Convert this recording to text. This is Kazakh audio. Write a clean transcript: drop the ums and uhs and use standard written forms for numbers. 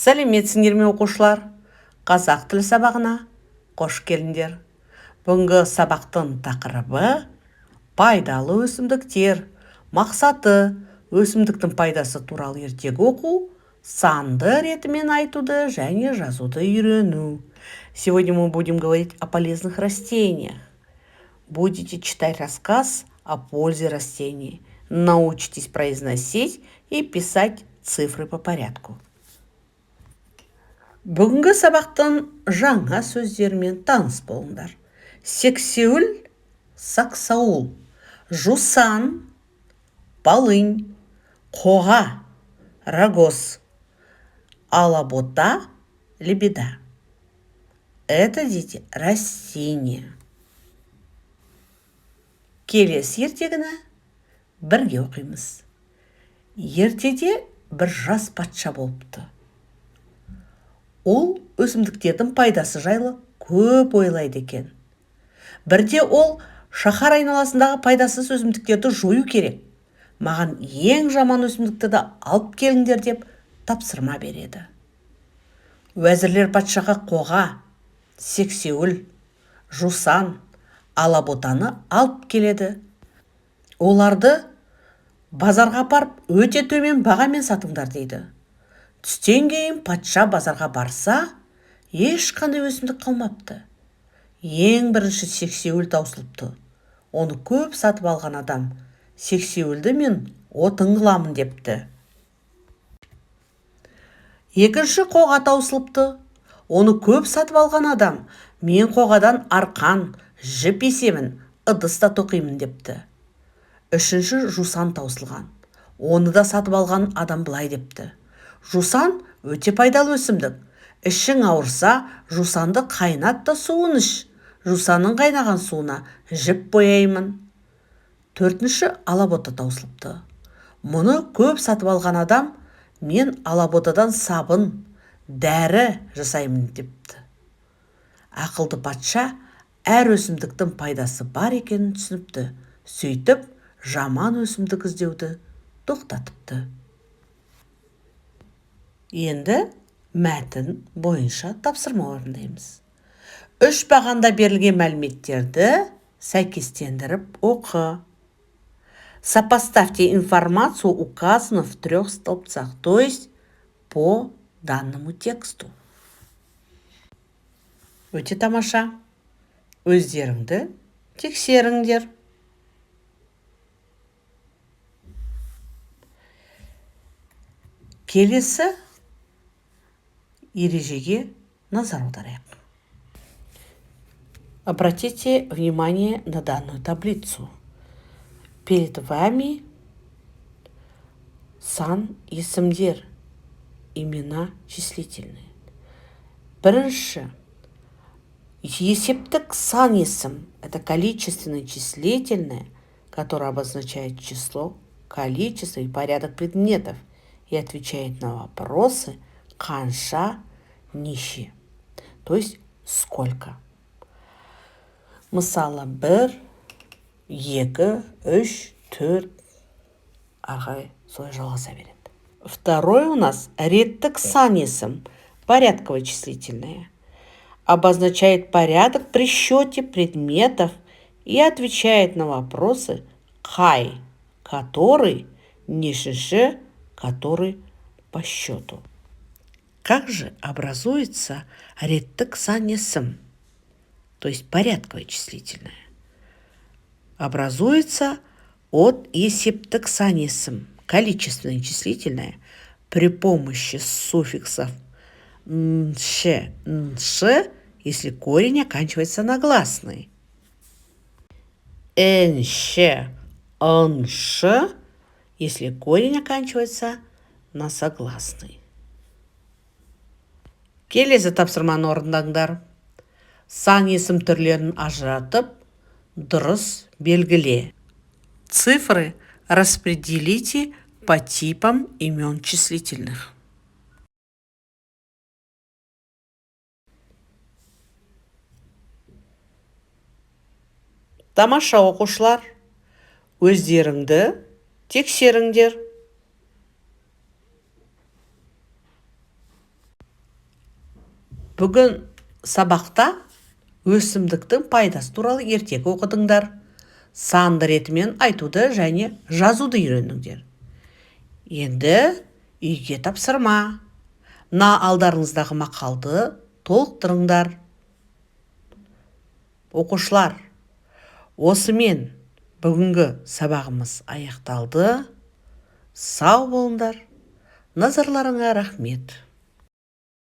Сәлеметсіңдер ме, оқушылар! Қазақ тілі сабағына қош келдіңдер. Бүгінгі сабақтың тақырыбы – пайдалы өсімдіктер. Мақсаты: өсімдіктің пайдасы туралы ертегі оқу, санды ретімен айтуды және жазуды үйрену. Сегодня мы будем говорить о полезных растениях. Будете читать рассказ о пользе растений, научитесь произносить и писать цифры по порядку. Бүгінгі сабақтың жаңа сөздерімен таныс болыңдар: сексеуіл – саксаул, жусан – полынь, қоға – рогоз, алабота – лебеда. Это, дети, растения. Келесі ертегіні бірге оқимыз. Ертеде бір жас патша болыпты. Ол өсімдіктердің пайдасы жайлы көп ойлайды екен. Бірде ол: «Шаһар айналасындағы пайдасыз өсімдіктерді жою керек, маған ең жаман өсімдіктерді алып келіңдер», – деп тапсырма береді. Уәзірлер патшаға қоға, сексеуіл, жусан, алаботаны алып келеді. «Оларды базарға апарып, өте төмен бағамен сатыңдар», – дейді. Түстен кейін патша базарға барса, ешқандай өсімдік қалмапты. Ең бірінші сексеуіл таусылыпты. Оны көп сатып алған адам: «Сексеуілді мен отын қыламын», – депті. Екінші қоға таусылыпты. Оны көп сатып алған адам: «Мен қоғадан арқан, жіп есемін, ыдыс та тоқимын», – депті. Үшінші жусан таусылған. Оны да сатып алған адам былай депті: «Жусан өте пайдалы өсімдік. Ішің ауырса, жусанды қайнат та, суын іш. Жусанның қайнаған суына жіп бояймын». Төртінші алабота таусылыпты. Мұны көп сатып алған адам: «Мен алаботадан сабын, дәрі жасаймын», – депті. Ақылды патша әр өсімдіктің пайдасы бар екенін түсініпті. Сөйтіп, жаман өсімдік іздеуді тоқтатыпты. Енді мәтін бойынша тапсырма орындаймыз. Үш бағанда берілген мәліметтерді сәйкестендіріп оқы. Сопоставьте информацию, указанную в трех столбцах, то есть по данному тексту. Өте тамаша, өздеріңді тексеріңдер. Келесі ережеге назар аударайық. Обратите внимание на данную таблицу. Перед вами сан есімдер, имена числительные. Бірінші есептік сан есім – это количественное числительное, которое обозначает число, количество и порядок предметов и отвечает на вопросы қанша, неше, то есть сколько. Мысалы, бір, екі, үш, төрт, ары қарай солай жалғаса береді. Второй у нас реттік сан есім, порядковое числительное, обозначает порядок при счете предметов и отвечает на вопросы қай, который, нешінші, который по счету. Как же образуется реттік сан есім, то есть порядковое числительное? Образуется от есептік сан есім, количественное числительное, при помощи суффиксов нші, нші, если корень оканчивается на гласный. Інші, ыншы, если корень оканчивается на согласный. Келесі тапсырманы орындаңдар. Сан есім түрлерін ажыратып, дұрыс белгіле. Цифры распределите по типам имен числительных. Тамаша, оқушылар, өздеріңді тексеріңдер. Бүгін сабақта өсімдіктің пайдасы туралы ертегі оқыдыңдар. Санды ретімен айтуды және жазуды үйрендіңдер. Енді үйге тапсырма. Мына алдарыңыздағы мақалды толықтырыңдар. Оқушылар, осымен бүгінгі сабағымыз аяқталды. Сау болыңдар, назарларыңа рахмет.